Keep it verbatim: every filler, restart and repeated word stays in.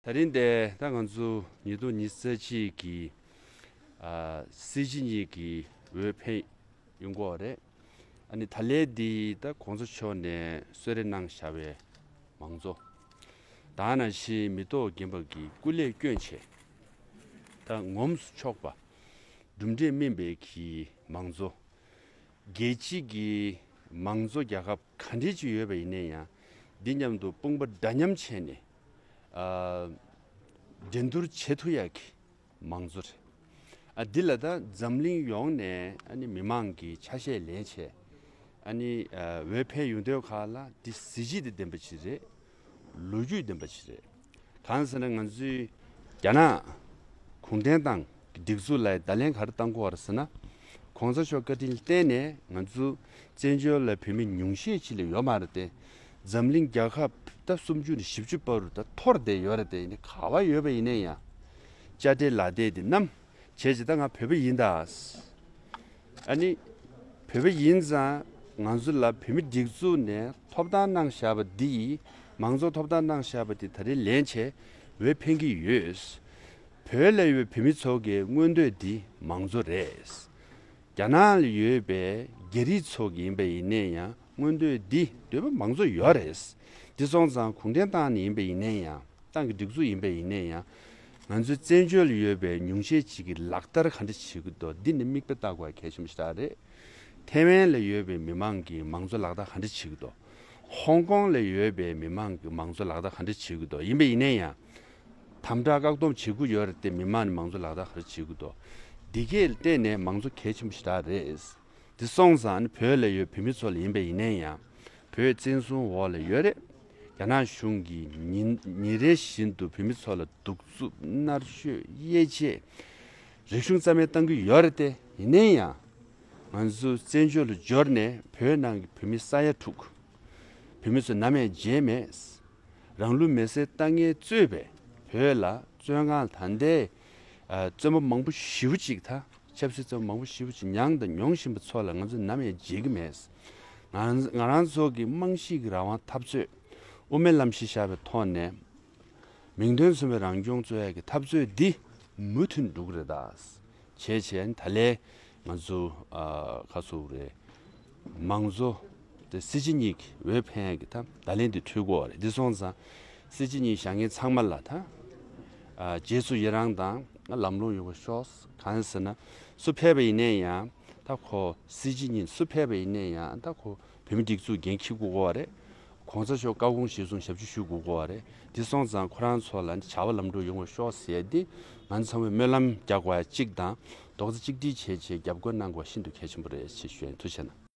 ད་རིང་འདི་ད་ང་ཚོ་ཉིས་སྟོང་ཉི་ཤུ་རྩ་གཅིག་གི་ཨ་སྲིད་སྤྱི་གཉིས་ཀྱི་འོས་འཕེན་ཡོང་གི་ཡོད་རེད། ཨ་ནི་ད་ལན་འདི་ད་གོང་ས་མཆོག་ནས་གསོལ་རས་གནང་བཞག་པའི་མང་གཙོ། ད་ནང་བཞིན་མི་ཐོག་རྒན་པ་གི་སྐུ་ལས་བསྐྱོན་བྱས། ད་ངོམས་སུ་ཆོག་པ། གྲུབ་འབྲས་སྨིན་པའི་གི་མང་གཙོ། རྒྱལ་སྤྱི་གི་མང་གཙོ་རྒྱལ་ཁབ་ག་འདྲས་ཅིག་ཡོད་པ་ཡིན་ན་ཡང་། འདི་མཉམ་དུ་དཔུང་པ་འདྲ་མཉམ་བྱས་ནས་ཨ་འགྲན་བསྡུར་བྱེད་ཐུབ་ཡག་གི་མང་གཙོ་རེད། ཨ་འདི་ལ་ད་འཛམ་གླིང་ཡོངས་ནས་ཨ་ནི་མི་མང་གི་ཆ་ཤས་ལེན་བྱས། ཨ་ནི་ཨ་འོས་འཕེན་ཡོང་དུས་ཁག་ལ་འདི་གཟི་བརྗིད་དང་ལྡན་པ་ཅིག་རེད། ལོ་རྒྱུས་ལྡན་པ་ཅིག་རེད། གང་ཟེར་ན་ང་ཚོའི་རྒྱ་ནག་གུང་ཁྲན་ཏང་གི་སྒྲིག་འཛུགས་ལ་བརྡ་ལན་ག་རེ་བཏང་གི་ཡོད་རེད་ཟེར་ན། གོང་ས་མཆོག་བཀའ་དྲིན་ལ་བརྟེན་ནས་ང་ཚོ་བཙན་བྱོལ་ལ་བོད་མི་ཉུང་ཤས་ཅིག་ལས་ཡོད་མ་རེད་དེ། འཛམ་གླིང་རྒྱལ་ཁབ་ད་སུམ་ཅུ་ནས་བཞི་བཅུ་བར་དུ་ད་འཐོར་བསྡད་ཡོད་རེད་དེ། ཡིན་ནའི་ག་པར་ཡོད་པ་ཡིན་ན་ཡང་། དཔྱ་ཁྲལ་ལག་དེབ་དེ་བསྣམས་བྱས་ཅིག་ད་ང་བོད་པ་ཡིན་ད། ཨ་ནི་བོད་པ་ཡིན་ཙང་ང་ཚོ་ལ་བོད་མི་སྒྲིག་འཛུགས་ནས་ཐོབ་ཐང་གནང་བཞག་པ་འདི། མང་གཙོ་ཐོབ་ཐང་གནང་བཞག་པ་འདི་ད་རེས་ལེན་བྱས་འོས་འཕེན་གྱི་ཡོད། བོད་ལ་ཡོད་པའི་བོད་མི་ཚོ་གི་མངོན་འདོད་འདི་མང་གཙོ་རེད། རྒྱ་ནག་ལ་ཡོད་པའི་རྒྱ་རིགས་ཚོ་གི་ཡིན་པ་ཡིན་ན་ཡང་མངོན་འདོད་འདི་འདོད་པ་མང་གཙོ་ཡོད་རེད། འདི་སོང་ཙང་གུང་ཁྲན་ཏང་ནས་ཡིན་པ་ཡིན་ན་ཡང་། ཏང་གི་སྒྲིག་འཛུགས་ཡིན་པ་ཡིན་ན་ཡང་། ང་ཚོའི་བཙན་བྱོལ་ལ་ཡོད་པའི་ཉུང་ཤས་ཅིག་གིས་ལག་བསྟར་ག་འདྲ་བྱེད་ཀྱི་འདུག་འདི་ནི་མིག་དཔེ་ལྟ་དགོས་གལ་ཆེན་པོ་ཞིག་རེད། ཐའེ་ཝན་ལ་ཡོད་པའི་མི་མང་གིས་མང་གཙོ་ལག་བསྟར་ག་འདྲ་བྱེད་ཀྱི་འདུག་ཧོང་ཀོང་ལ་ཡོད་པའི་མི་མང་གིས་མང་གཙོ་ལག་བསྟར་ག་འདྲ་བྱེད་ཀྱི་འདུག་ཡིན་པ་ཡིན་ན་ཡང་། དམ་དྲག་བཀག་སྡོམ་བྱེད་དགོས་ཡོད་རེད་དེ། མི་མང་ནས་མང་གཙོ་ལག་བསྟར་ག་འདྲ་བྱེད་ཀྱི་འདུག་འདི་གས་ལ་བརྟེན་ནས་མང་གཙོ་གལ་ཆེན་པོ་ཞིག་རེད། འདི་སོང་ཙང་ནི་བོད་ལ་ཡོད་བོད་མི་ཚོ་ལ་ཡིན་པ་ཡིན་ན་ཡང་། བོད་བཙན་བཟུང་འོག་ལ་ཡོད་རེད། རྒྱ་ནག་གཞུང་གིས་ཉིན་ཉིན་རེ་བཞིན་དུ་བོད་མི་ཚོ་ལ་གདུག་རྩུབ་མནར་གཅོད་དབྱེ་འབྱེད། རིག་གཞུང་རྩ་མེད་བཏང་གི་ཡོད་རེད་དེ། ཡིན་ན་ཡང་། ང་ཚོ་བཙན་བྱོལ་དུ་འབྱོར་ནས་བོད་ནང་གི་བོད་མི་ས་ཡ་དྲུག་བོད་མི་ཚོ་ནམ་ཡང་བརྗེད་མེད། རང་ལུས་མེར་སྲེག་བཏང་མཁན་གཙོས་པའི་བོད་ལ་བཙོན་ཁང་ད་ལྟའི་ཨ་བཙོན་པ་མང་པོ་ཞེ་པོ་ཅིག་ད་ཆབ་སྲིད་བཙོན་པ་མང་པོ་ཞེ་པོ་ཅིག་མྱངས་དང་མྱོང་བཞིན་པ་ཚོ་ལ་ང་ཚོས་ནམ་ཡང་བརྗེད་ཀྱི་མེད། ང་ང་རང་ཚོ་གི་རྨང་གཞི་གི་རང་དབང་འཐབ་རྩོད་དབུ་མའི་ལམ་གཞི་བཞག་པའི་ཐོག་ནས་མིང་དོན་མཚུངས་པའི་རང་སྐྱོང་རྩོད་ཡག་གི་འཐབ་རྩོད་འདི་མུ་མཐུད་འགྲོ་གི་རེད་ད། བྱས་བྱས་ད་ལས་ང་ཚོ་ཨ་ཁ་སོ་རེད། མང་གཙོ་དེ་སྲིད་སྤྱི་གཉིས་ཀྱི་འོས་འཕེན་ཡག་གི་ད་བརྡ་ལན་དེ་འཕྲོད་དགོས་པ་རེད། འདི་སོང་ཙང་སྲིད་སྤྱི་གཉིས་བཞེངས་མཁན་ཚང་མ་ལ་ད་ཨ་རྗེས་སུ་ཡི་རང་དང་ལམ་ལྷོང་ཡོང་བ་ཤོག་གང་ཟེར་ན་སུ་ཕེབས་པ་ཡིན་ནའི་ཡང་ད་ཁོ་སྲིད་སྤྱི་གཉིས་སུ་ཕེབས་པ་ཡིན་ནའི་ཡང་ད་ཁོ་བོད་མི་སྒྲིག་འཛུགས་འགན་འཁྱེར་དགོས་པ་རེད། གོང་ས་མཆོག་བཀའ་དགོངས་གཞིར་བཟུང་ཞབས་ཕྱི་ཞུ་དགོས་པ་རེད། འདི་སོང་ཙང་ཁོ་རང་ཚོ་ལ་བྱ་བ་ལམ་འགྲོ་ཡོང་བ་ཤོག་ཟེར་ཏེ་ང་ཚོ་ཚང་མས་སྨོན་ལམ་རྒྱག་དགོས་ཡ་གཅིག་དང་རྡོག་རྩ་གཅིག་སྒྲིལ་བྱས་བྱས་རྒྱབ་སྐྱོར་གནང་དགོས་ཤིན་ཏུ་གལ་ཆེན་པོ་རེད་ཅེས་ཞུ་ཡིན། ཐུགས་རྗེ་གནང་།